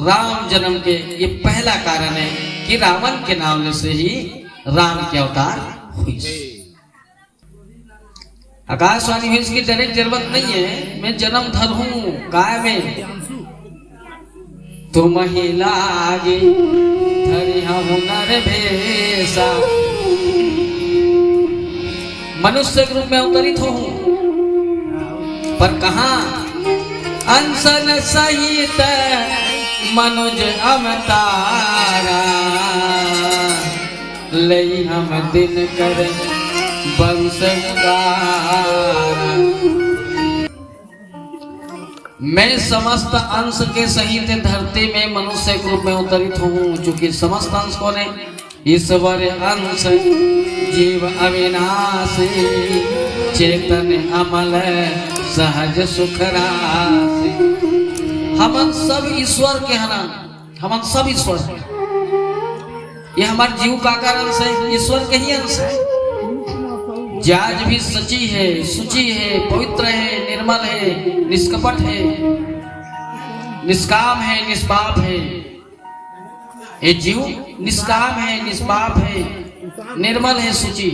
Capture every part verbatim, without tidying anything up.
राम जन्म के ये पहला कारण है कि रावण के नाम से ही राम के अवतार हुई। आकाशवाणी हुई, इसकी डायरेक्ट जरूरत नहीं है। मैं जन्म धर हूँ काय में, तुम ही लागे धरी हूँ नर भेसा। मनुष्य के रूप में अवतरित हूँ, पर कहाँ? अंसन सहित मनुज अवतारा, लई हम दिन कर बंस उदारा। मैं समस्त अंश के सहित धरती में मनुष्य के रूप में अवतरित हूँ, चूंकि समस्त अंश कौन है? ईश्वर अंश जीव अविनाशी, चेतन अमल सहज सुख राशि। हमन सब ईश्वर के हन, हमन सब ईश्वर के। ये हमार जीव काकर अंश है? ईश्वर के ही अंश है। जे आज भी सची है, सुची है, पवित्र है, निर्मल है, निष्कपट है, निष्काम है, निष्पाप है। ये जीव निष्काम है, निष्पाप है, निर्मल है, सुची।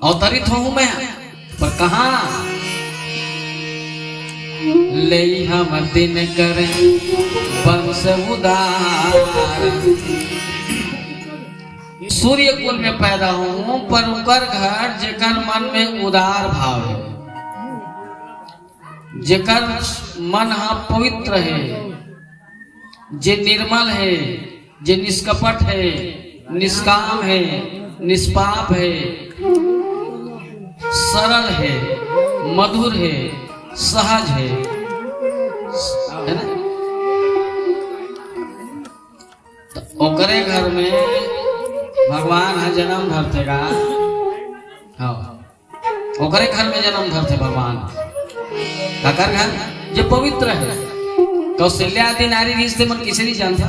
अवतरित हूँ मैं, पर कहाँ? लई हम दिन कर बंस उदार। सूर्य कुल में पैदा हूँ, पर उकर घर जेकर मन में उदार भाव है, जेकर मन ह पवित्र है, जे निर्मल है, जे निष्कपट है, निष्काम है, निष्पाप है, सरल है, मधुर है, सहज है, है ना? तो ओकरे घर में भगवान ह जन्म धरथे गा। हाँ, ओकरे घर में जन्म धरथे भगवान। काकर घर? जे पवित्र है। कौशल्या आदि नारी रिहिस ते मन किसे नहीं जानता?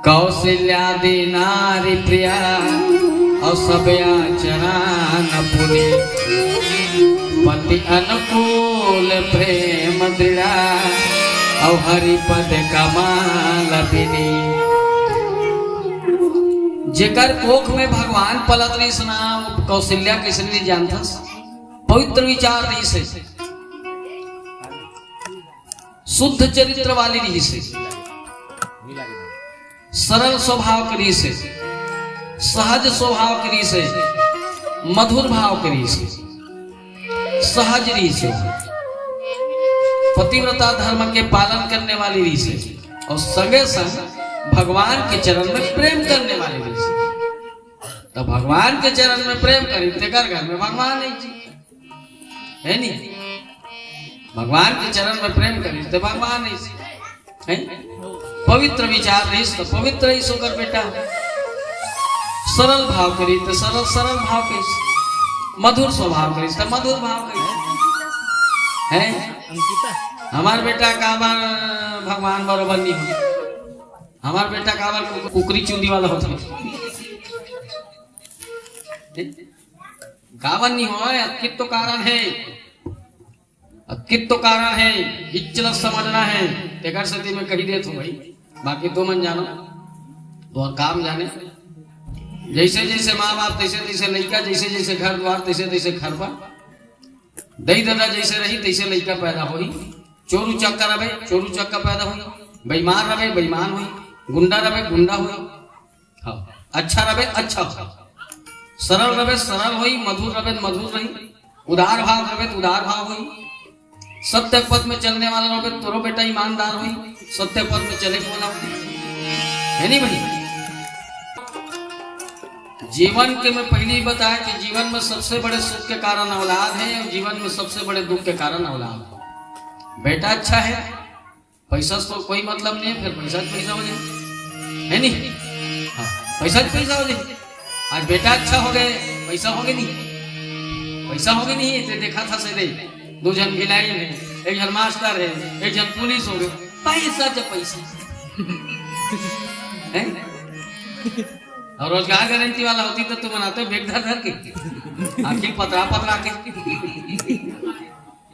कौशल्या आदि नारी प्रिया, और सब आचरण पुनीत। पति अनुकूल प्रेम दृढ़ा, और हरि पद कमल विनीत। जेकर कोख में भगवान पलत रहिस ना, कौशल्या कइसे नहीं जानथस? पवित्र विचार रहिस हे, शुद्ध चरित्र वाली रहिस हे, सरल स्वभाव के रहिस हे, सहज स्वभाव के रहिस हे, मधुर भाव के रहिस हे, सहज रहिस हे, पतिव्रता धर्म के पालन करने वाली रहिस हे, और संगे संग भगवान के चरण में प्रेम करने वाली रहिस हे। तो भगवान के चरण में प्रेम करी, तेकर घर में भगवान नहीं जी, है नी? भगवान के चरण में प्रेम करी, तो भगवान नहीं जी, है? पवित्र विचार रहिस, तो पवित्र रहिस ओकर बेटा। सरल भाव करी, तो सरल, सरल भाव करिस। मधुर स्वभाव करिस, तो मधुर भाव करिस। है? हमार बेटा काबर भगवान बरोबर नहीं हो? हमार बेटा काबर कु-, कुकरी चुंदी वाला होथे? काबर नहीं होय? अतकित तो कारण है, अतकित तो कारण है, इच्छ ल समझना है। तेकर सेती मैं कही देत हूँ भाई, बाकी तो मन जानो, तो काम जाने। जैसे जैसे माँ बाप, तैसे तैसे लइका, जैसे जैसे घर द्वार, तैसे तैसे घर पर। दई ददा जैसे रही, तैसे लइका पैदा होही। चोर उचक्का रबे, चोर उचक्का पैदा होही। बेईमान रबे, बेईमान होही। गुंडा रबे, गुंडा होही। हाँ, अच्छा रबे, अच्छा होही। सरल रबे, सरल होही। मधुर रबे, मधुर रही। उदार भाव रबे, तो उदार भाव होही। सत्य पथ में चलने वाला रबे, तोरो बेटा ईमानदार होही। सत्य पथ में चले वाला होही, है नहीं भाई? जीवन के मैं पहले ही बताया कि जीवन में सबसे बड़े सुख के कारण औलाद है और जीवन में सबसे बड़े दुख के कारण औलाद है। बेटा अच्छा है, पैसा से तो कोई मतलब नहीं है, फिर पैसा से पैसा हो जाए, है नहीं? हाँ, पैसा से पैसा हो जाए। आज बेटा अच्छा हो गए, पैसा हो गए नहीं, पैसा हो गए नहीं, ते देखा था से दे, दो जन भिलाई है, एक जन मास्टर है, एक जन पुलिस हो गए, पैसा से पैसा। हैं? और रोजगार गारंटी वाला होती तो तुम बनाते बैग धर धर के, आखिर पतरा पतरा के।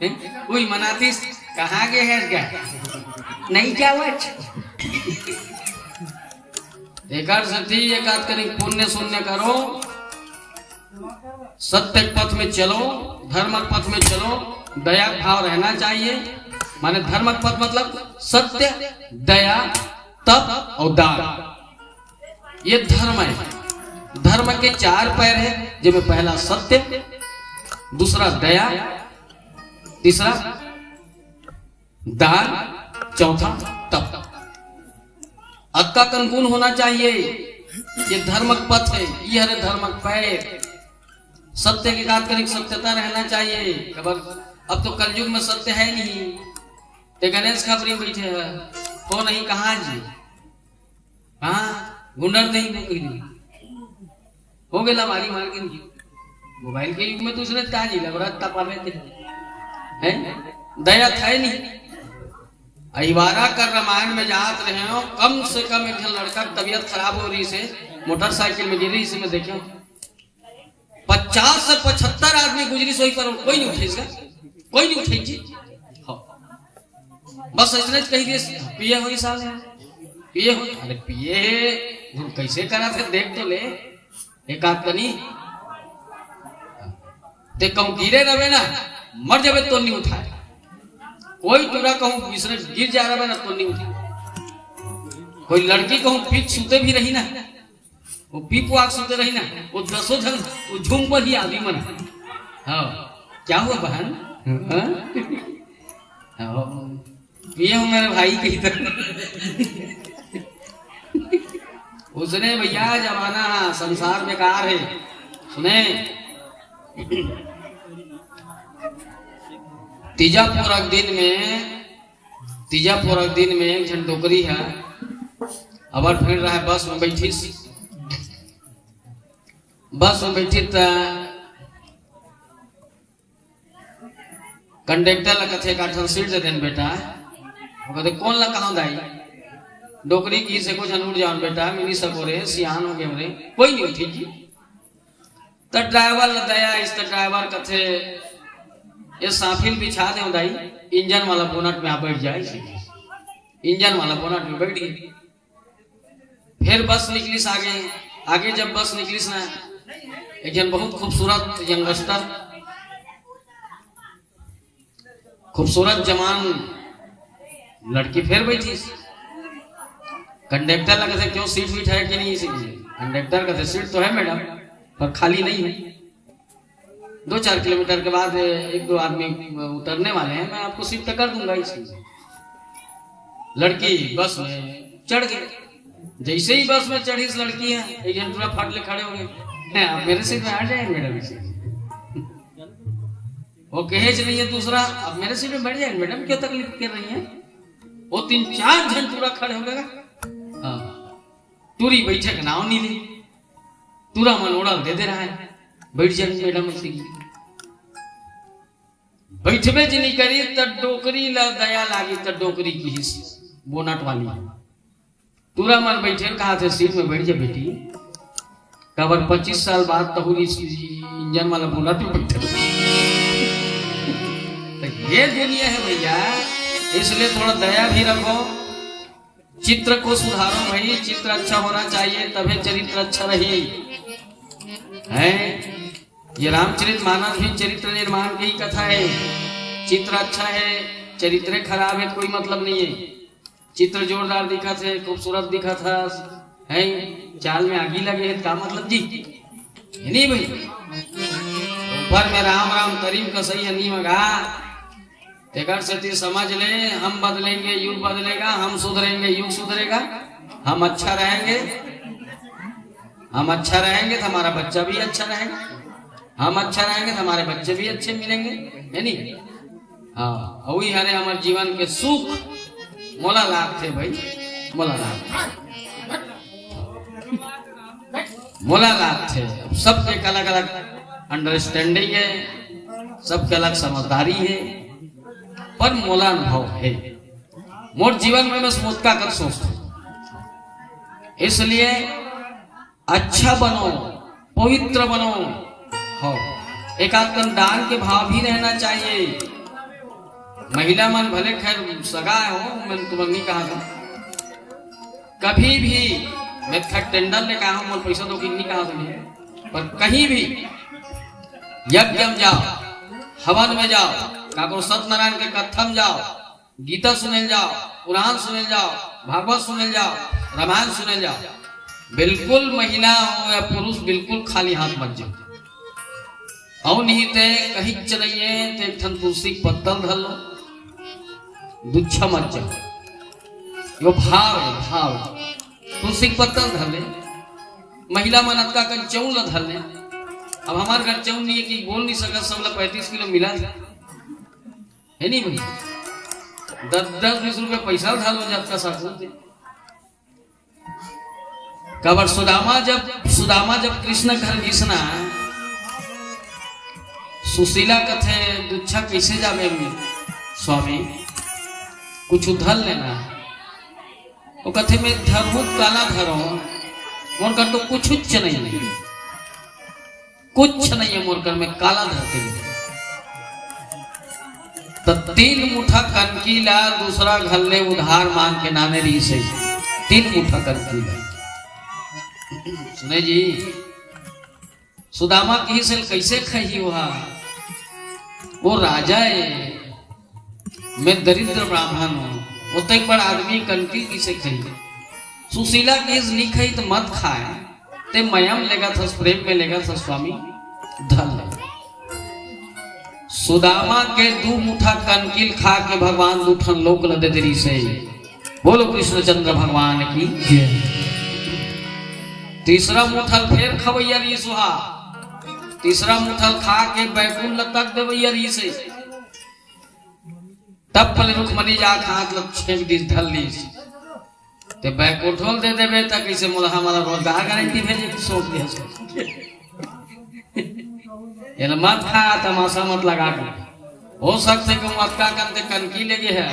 हैं? कोई मनातीस, कहाँ गए हैं क्या? नहीं जावत। एकर सेती एकाध कनी पुण्य शून्य करो, सत्य के पथ में चलो, धर्म के पथ में चलो। दया के भाव रहना चाहिए। माने धर्म के पथ मतलब सत्य, दया, तप और दान, ये धर्म है। धर्म के चार पैर है, जेमे पहला सत्य, दूसरा दया, तीसरा दान, चौथा तप। अतका कन गुण होना चाहिए। ये धर्म के पथ है, ये हरे धर्म के पैर। सत्य के एकाध कनी सत्यता रहना चाहिए। खबर अब तो कलयुग में सत्य है नहीं। ते गणेश खबरी में बैठे हैं, हो नहीं कहाँ जी, हाँ गुंडर नहीं मुकरी। हो गेला मारी मार के। मोबाइल के युग में तो उसने ताज ही लग रहा, तपा में थे। हैं? दया था ही नहीं। अहिवारा कर रामायण में जात रहे हो, कम से कम एक झन लड़का के तबीयत खराब हो रही से, मोटरसाइकिल में गिरी, इसे में देखे हो। पचास से पचहत्तर आदमी गुजरी सोई पर कोई नहीं उठे इसका, कोई नहीं उठे जी। हाँ। बस इसने कही दिए, "पिए हो ही साले, पिए हो।" अरे पिए, हम कैसे करा थे, देख तो ले। एक आध कनी ते कहूँ गिरे रहे ना, मर जाबे तो नहीं उठाए। कोई टूरा कहूँ इसने गिर जा रहा है ना तो नहीं उठाए। कोई लड़की कहूँ पीक सूते भी रही ना, वो पीप वाक सूते रही ना, वो दसों झन वो झूम पर ही आदमी मन। हाँ, क्या हुआ बहन? हाँ? हाँ। ये हो मेरे भाई की तरह। उसने भैया जमाना, संसार बेकार है। सुने, तीजा पोरक दिन में, तीजा पोरक दिन में एक झन डोकरी है, अबर फिर रहा है, बस में बैठिस, बस में बैठी त कंडक्टर ला कथे, "एकाठन सीट दे देन बेटा।" वो कहते, "कौन ला कहाँ दाई?" डोकरी की से कुछ अनूर जान बेटा, मिली सको रे, सियान हो गए रे, कोई नहीं उठी जी। तो ड्राइवर ला दया इस, तो ड्राइवर कथे, "ये साफिल बिछा दे दाई, इंजन वाला बोनट में आप बैठ जाए।" इंजन वाला बोनट में बैठ गए। फिर बस निकलिस आगे। आगे जब बस निकलिस ना, एक जन बहुत खूबसूरत यंगस्टर, खूबसूरत जवान लड़की फिर बैठिस। कंडक्टर ला कथे, "क्यों, सीट वीट है कि नहीं?" इसी कंडक्टर कथे, "सीट तो है मैडम, पर खाली नहीं है।" दो चार किलोमीटर के बाद एक दो आदमी उतरने वाले हैं, मैं आपको शिफ्ट कर दूंगा इसी। लड़की बस में चढ़ गई। जैसे ही बस में चढ़ी इस लड़की है, एक जन पूरा फट ले खड़े हो गए, "हैं, आप मेरे सीट में आ जाए मैडम।" इसी वो कहे च नहीं है दूसरा, "आप मेरे सीट में बैठ जाए मैडम, क्यों तकलीफ कर रही हैं?" वो तीन चार जन पूरा खड़े हो गए। हाँ, टूरी बैठे के नाव नहीं ली, टूरा मन ओढ़ल दे दे रहा है, "बैठ जाए मैडम।" इसी बैठबे ज नहीं करी, त डोकरी ला दया लागी, त डोकरी किहिस बोनट वाली, "टूरा मन बैठे, कहा थे सीट में बैठ जा बेटी।" काबर पच्चीस साल बाद तहूँ इस इंजन वाला बोनट में बैठे। तो ये दुनिया है भैया, इसलिए थोड़ा दया भी रखो, चित्र को सुधारो भाई, चित्र अच्छा होना चाहिए तभी चरित्र अच्छा रही है। ये रामचरित मानस भी चरित्र निर्माण की ही कथा है। चित्र अच्छा है, चरित्र खराब है, कोई मतलब नहीं है। चित्र जोरदार दिखत है, खूबसूरत दिखत है, हैं? चाल में आगी लगे है, का मतलब जी? है नहीं भाई? ऊपर में राम राम तरीम कसई है, नहीं मगा। तेकर सेती समझ ले, हम बदलेंगे, युग बदलेगा, हम सुधरेंगे, युग सुधरेगा, हम अच्छा रहेंगे, हम अच्छा रहेंगे तो हमारा बच्चा भी अच्छा रहेगा, हम अच्छा रहेंगे तो हमारे बच्चे भी अच्छे मिलेंगे, है नहीं? हाँ, वही हरे हमारे जीवन के सुख मोला लागथे भाई, मोला लागथे, मोला लागथे। अब सबके एक अलग-अलग अंडरस्टैंडिंग है, सबके अलग समझदारी है, पर मोला अनुभव है। मोर जीवन में बस मोतका कर सोचता हूँ। इसलिए अच्छा बनो, पवित्र बनो। हो, एक आध कन दान के भाव भी रहना चाहिए। महिला मन भले खैर सगा हो, मैं तुमन नहीं कहा था, कभी भी मैं खैर टेंडर ले कहा हूँ, मोर पैसा दो कि नहीं कहा था, पर कहीं भी यज्ञ में जाओ, हवन में जाओ, काको सत्यनारायण के कत्था में जाओ, गीता सुनेल जाओ, पुराण सुनेल जाओ, भागवत सुनेल जाओ, रामायण सुनेल जाओ, बिल्कुल महिला हो या पुरुष, बिल्कुल खाली हाथ मत जाओ। अउ नहीं ते कहीं चलाइए ते एक ठन तुलसी के पत्तल धर लो, दुच्छा मत जाओ। यो भाव है, भाव। तुलसी के पत्तल धर ले, महिला मन अतका कन चौल ला धर ले। अब हमार घर चौल नहीं है कि बोल नहीं सकत, सब ला पैंतीस किलो मिला है, है नहीं भाई? दस दस बीस रुपया पैसा धर लो, जतका साकू दे। काबर सुदामा जब, सुदामा जब कृष्ण घर घिसना, सुशीला कथे, "दुच्छा कैसे जावे स्वामी, कुछ धर लेना।" वो कथे, "मैं धरहूँ काला धरो, मोर कर तो कुछ उच्च नहीं है।" कुछ नहीं है मोर कर में, काला धरती में। तो तीन मुठा कनकी ला दूसरा घर ले उधार मांग के नाने रही से, तीन मुठा कनकी ला। सुने जी, सुदामा की से कैसे खही हुआ, वो राजा है, मैं दरिद्र ब्राह्मण हूँ, वो तो एक बड़ आदमी कनकी किसे खई। सुशीला की इस नहीं खई तो मत खाए, ते मयम लेगा था, प्रेम में लेगा था स्वामी, धन ले। सुदामा के दू मुठा कनकिल खा के भगवान दू ठन लोक ल दे देरी से। बोलो कृष्णचंद्र भगवान की। जय। तीसरा मुठल फेर खवैया रही सुहा, तीसरा मुठल खा के बैकुंठ ल तक देवैया रही से। तब पहले रुक्मणी जा हाथ ल छेक दिस, धर लिस। ते बैकुंठो ल दे देबे त कैसे मोला हमारा रोजगार गारंटी भेजे के सोच लिया सोच। एला मत खा, तमाशा मत लगा के। हो सकथे कि मटका कन ते कनकी लेगे है,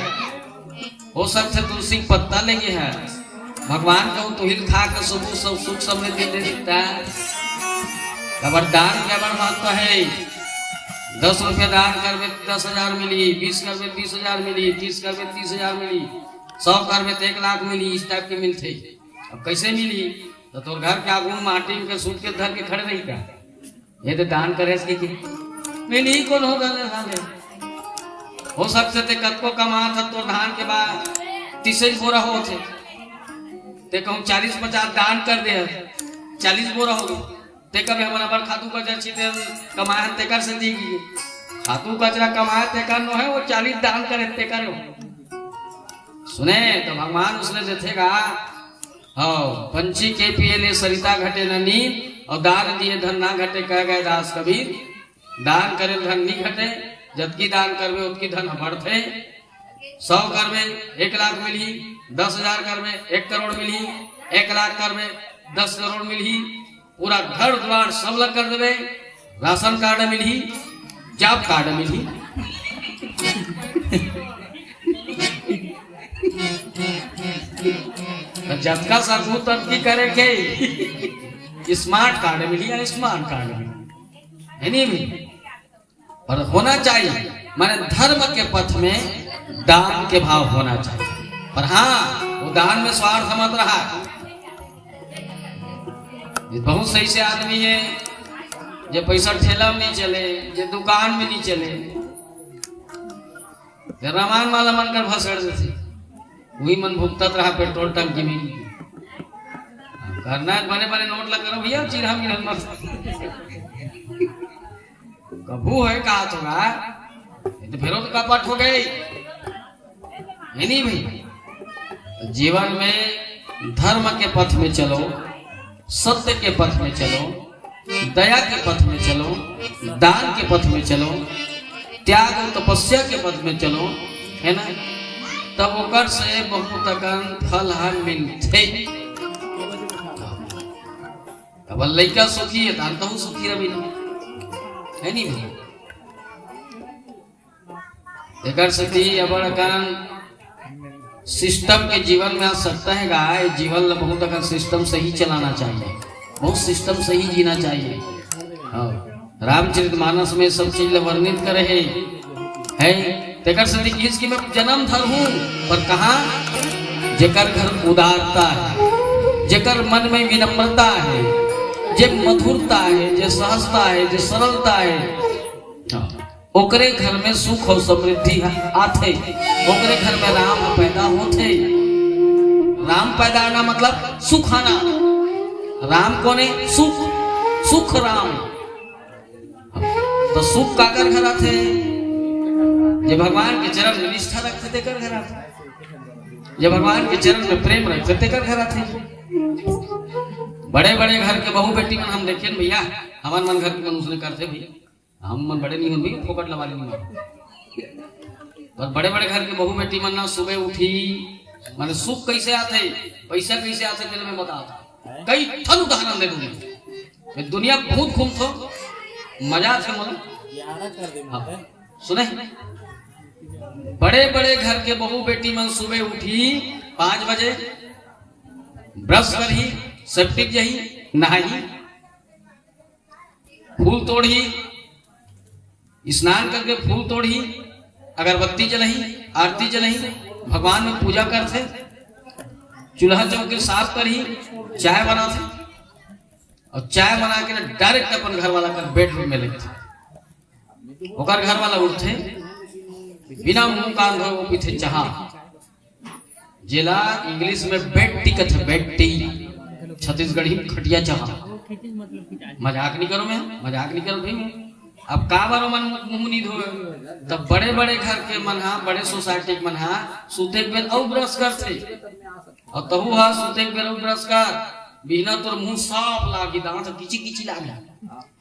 हो सकथे तुलसी के पत्ता लेगे है। भगवान कहूँ तुहिल खा के सुख, सब सुख समृद्धि दे देता। काबर दान के बड़ महत्व है। दस रुपया दान करबे त दस हजार मिली, बीस करबे त बीस हजार मिली, तीस करबे त तीस हजार मिली, सौ करबे त एक लाख मिली, इस टाइप के मिलथे। अब कैसे मिली? तो तोर घर के आगू में माटी के सूट के धर के खड़े रही का? ये तो दान करे इसके की मिली कौन होगा ले साले? हो सकथे ते कतको कमात ह, तोर धान के बाद तीस बोरा होथे, ते कहूँ चालीस पचास दान कर दे, चालीस बोरा हो गए। ते कभी हमारा बड़ खातू कचरा छीटे कमाए हन, तेकर से दी गई। खातू कचरा कमाए तेकर नो है, वो चालीस दान करे तेकर हो। सुने तो भगवान उसने देथेगा। हाँ, पंछी के पिए ले सरिता घटे न नींद, और दान दिए धन ना घटे, कह गए दास कबीर। दान करे धन नहीं घटे, जतकी दान करबे उतकी धन बढ़थे। सौ करबे एक लाख मिलही, दस हजार करबे एक करोड़ मिलही, एक लाख करबे दस करोड़ मिलही, पूरा घर द्वार सब लग कर देबे, राशन कार्ड मिलही, जॉब कार्ड मिलही। तो जतका सकू ततकी करे के, स्मार्ट कार्ड मिलही, आयुष्मान कार्ड मिलही, है नहीं भाई? पर होना चाहिए, माने धर्म के पथ में दान के भाव होना चाहिए। पर हाँ, वो दान में स्वार्थ मत रहा। ये बहुत सही से आदमी है, जे पैसा ठेला में नहीं चले, जे दुकान में नहीं चले, जे रामायण वाला मन कर भसड़ देथे, वही मन भुगतत रहा पेट्रोल टंकी में। करना है बने बने नोट लग करो भैया, चिरहा मिरहा मत। कभू है कहा तो गा, ये तो फेरो तो कपट हो गई, है नहीं भाई? तो जीवन में धर्म के पथ में चलो, सत्य के पथ में चलो, दया के पथ में चलो, दान के पथ में चलो, त्याग और तपस्या के पथ में चलो, है ना? तब ओकर से बहुत अकन फल ह मिलथे। अब लइका सुखी है, तहन तहूँ सुखी रही, है नहीं भाई? एकर सेती अबड़ अकन सिस्टम के जीवन में आ सकता है गा, ये जीवन ला बहुत अकन सिस्टम सही चलाना चाहिए, बहुत सिस्टम सही जीना चाहिए। हाँ, रामचरितमानस में सब चीज ला वर्णित करे है, है तेकर सेती किहिस कि मैं जन्म धरहूं, पर कहां? जेकर घर उदारता हे, जेकर मन में विनम्रता हे, जे मधुरता हे, जे सहजता हे, जे सरलता हे, हां, ओकरे घर में सुख अउ समृद्धि ह आथे, ओकरे घर में राम ह पैदा होथे। राम पैदा आना मतलब सुख आना। राम कोन हे? सुख, सुख राम। त सुख काकर घर आथे? जे भगवान के चरण में निष्ठा रखथे, तेकर घर आथे। जे भगवान के चरण में प्रेम रखथे, तेकर घर आथे। बड़े-बड़े घर के बहू बेटी मन हम देखेन भैया, हमर मन घर के मन उसने करथे भैया। हम मन बड़े नहीं होन भैया, फोकट लवाली नहीं मारो। पर बड़े-बड़े घर के बहू बेटी मन ना सुबह उठी, माने सुख कैसे आथे, पैसा कैसे आथे, तेला मैं बतावत हूं। कई ठन उदाहरण दे दूं मैं। मैं दुनिया बहुत घूमथों, मजा आथे मोला। हां, सुने, बड़े-बड़े घर के बहू बेटी मन सुबह उठी पांच बजे, ब्रश करही, सेप्टिक जही, नहाही, फूल तोड़ही, स्नान करके फूल तोड़ही, अगरबत्ती जलही, आरती जलही, भगवान में पूजा करथे, चूल्हा चौकी साफ करही, चाय बनाथे अउ चाय बना के ना direct अपन घर वाला कर bedroom में लेथे। ओकर घर वाला उठथे, बिना मुंह कान धोए वो पीथे चाहा, जेला English में bed tea कथे, bed tea, छत्तीसगढ़ी में खटिया चाहा। मजाक नहीं करो मैं, मजाक नहीं करो भाई मैं। अब काबर ओमन मुंह नहीं धोए? तब बड़े-बड़े घर के मन हा, बड़े society के मन हा, सूते के बेर अउ brush करथे। अउ तहू हा सूते के बेर अउ brush कर, बिहना तोर मुंह साफ लागी, दांत किची किची लागी।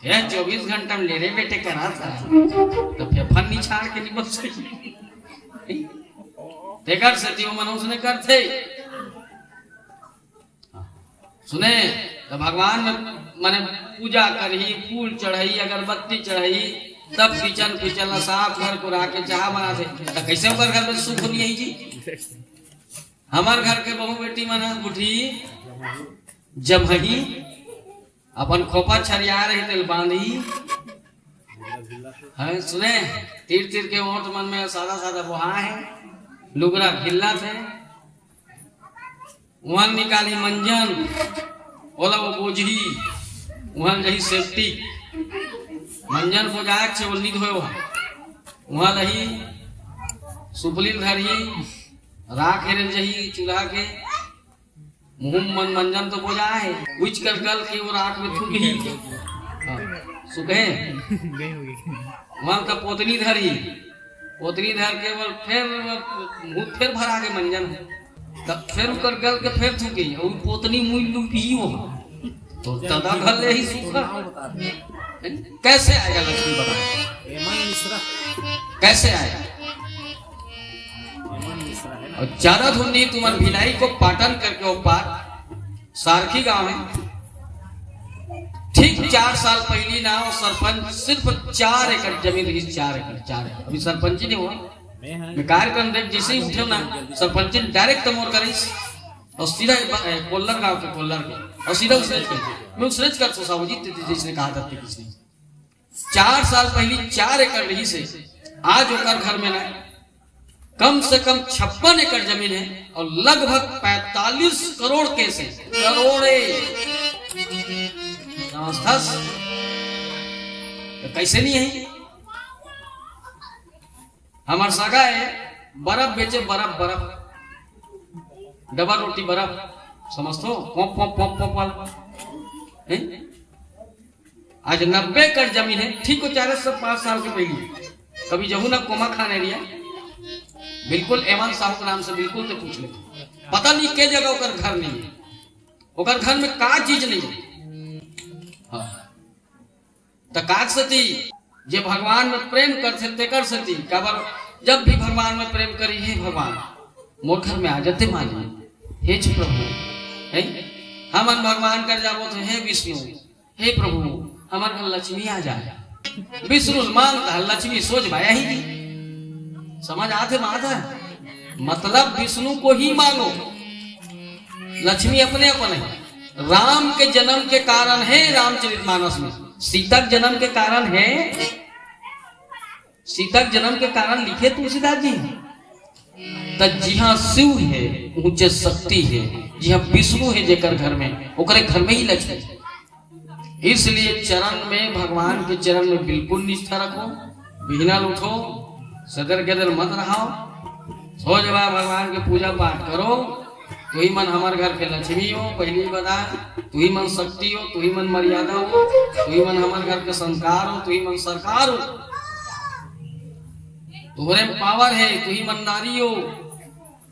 ए, चौबीस घंटा में ले रे बेटे करा था। तो फेफन नहीं छाड़ के नहीं बच सकी। तेकर सेती ओमन उसने करथे। सुने, त भगवान में, माने, पूजा करही, फूल चढ़ही, अगरबत्ती चढ़ही, तब kitchen फिचन ला साफ, घर को राख के चाहा बनाथे। त कैसे ओकर घर में सुख नहीं आई जी? हमर घर के बहू बेटी मन ह उठी, जमही, अपन खोपा छरिया रही, तेल बांधी। हां, सुने, तीर तीर के ओंठ मन में सादा सादा बोहा हे, लुगरा घिल्ला थे। उहां निकाली मंजन, ओला वो बोझी, उहां जही सेप्टिक। मंजन बोझाए छे, ओला नी धोए उहां। उहां लही सुपली धरही, राख हेरे जही चूल्हा के, मुंह मन मंजन तो बोझा हे, उच कर गल के वो राख में थूकही। हां, सुखे। वहां का पोतनी धरही, पोतनी धर के वो फेर मुंह फेर भरा के मंजन, तब फेर उकर गल के फेर थूकही, अउ पोतनी मुंह लुकही वो। तो ददा घर ले ही सुखा। कैसे आएगा लक्ष्मी बताओ? कैसे आएगा? अउ जादा दूर नहीं, तुमन भिलाई को पाटन करके वो पार सारखी गांव हे। ठीक चार साल पहिली ना वो सरपंच सिर्फ चार एकड़ जमीन रही, चार एकड़, चार एकड़। अभी सरपंची नहीं हुआ। मैं कार्यक्रम देख जैसे ही उठे ना, सरपंची direct मोर करिस अउ सीधा ए, ब-, ए, कोल्लर गांव के, कोल्लर के, अउ सीधा उसने कही, मैं उसने कर सोसा वो जीत थे जिसने कहा था किसने। चार साल पहिली चार एकड़ रहिस हे, आज ओकर घर में ना कम से कम छप्पन एकड़ जमीन हे अउ लगभग पैंतालीस करोड़ के से करोड़े। समझथस? तो कैसे नहीं हे? हमर सगा हे, बर्फ बेचे, बर्फ, बर्फ, डबल रोटी बर्फ, समझथो? पोंप, पोंप, पोंप, पोंप वाला। हैं? आज नब्बे एकड़ जमीन हे, ठीक हो चाहे सब पांच साल के पहिली। कभी जहू ना कोमा खान area, बिल्कुल एमन साहू के नाम से बिल्कुल ते पूछ ले। पता नहीं के जगह ओकर घर नहीं हे, ओकर घर में का चीज नहीं हे। हां। त काक सेती जे भगवान में प्रेम करथे तेकर सेती, काबर जब भी भगवान में प्रेम करी, "हे भगवान, मोर घर में आ जाते मालिक, हे छ प्रभु, हे।" हमन भगवान कर जाबो तो, "हे विष्णु, हे प्रभु, हमर घर लक्ष्मी आ जाए।" विष्णु मांगता, लक्ष्मी सोच भाया ही नहीं। समझ आथे बात हे? मतलब विष्णु को ही मांगो, लक्ष्मी अपने अपने। राम के जन्म के कारण हे रामचरितमानस में, सीता के जन्म के कारण हे सीता के जन्म के कारण लिखे तुलसीदास जी, त जिहाँ शिव हे, उहें शक्ति हे, जिहाँ विष्णु हे जेकर घर में, ओकरे घर में ही लक्ष्मी। इसलिए चरण में, भगवान के चरण में बिल्कुल निष्ठा रखो। बिहनल उठो, सदर गदर मत रहो, सो जवा भगवान के पूजा पाठ करो। तुही मन हमर घर के लक्ष्मी हो, पहली बता, तुही मन शक्ति हो, तुही मन मर्यादा हो, तुही मन हमर घर के संस्कार हो, तुही मन सरकार हो। तुम्हरे पावर है, तुही मन नारी हो,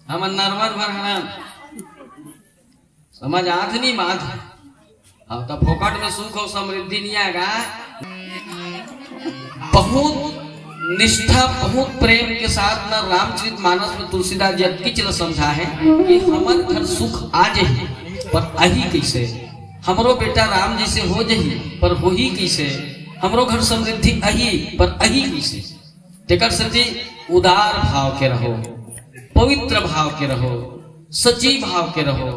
हमन नरवर भर हरन। समझ आत नहीं बात? अब तो फोकट में सुख और समृद्धि नहीं आएगा। बहुत निष्ठा, बहुत प्रेम के साथ ना रामचरित मानस में तुलसीदास जी अतकिच ल समझा है कि हमर घर सुख आ जाही, पर अही कैसे? हमरो बेटा राम जैसे हो जाही, पर होही कैसे? हमरो घर समृद्धि अही, पर अही कैसे? तेकर सेती उदार भाव के रहो, पवित्र भाव के रहो, सची भाव के रहो,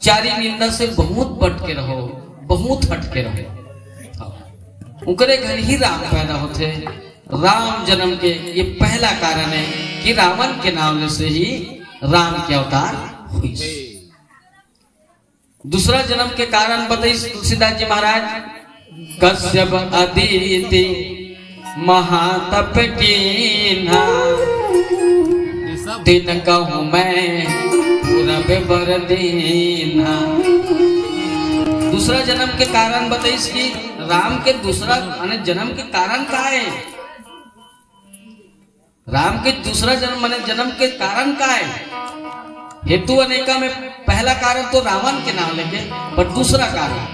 चारी निंदा से बहुत बट के रहो, बहुत हट के रहो। हाँ। उकरे घर ही राम पैदा होथे। राम जन्म के ये पहला कारण है कि रावण के नाम ले से ही राम के अवतार हुई। दूसरा जन्म के कारण बताइस तुलसीदास जी महाराज, कश्यप अदिति महातप कीन्हा, तिनकहु मैं पूरब बर दीन्हा। दूसरा जन्म के कारण बताइस कि राम के दूसरा माने जन्म के कारण का है? राम के दूसरा जन्म माने जन्म के कारण का है? हेतु अनेका में पहला कारण तो रावण के नाम लेके, पर दूसरा कारण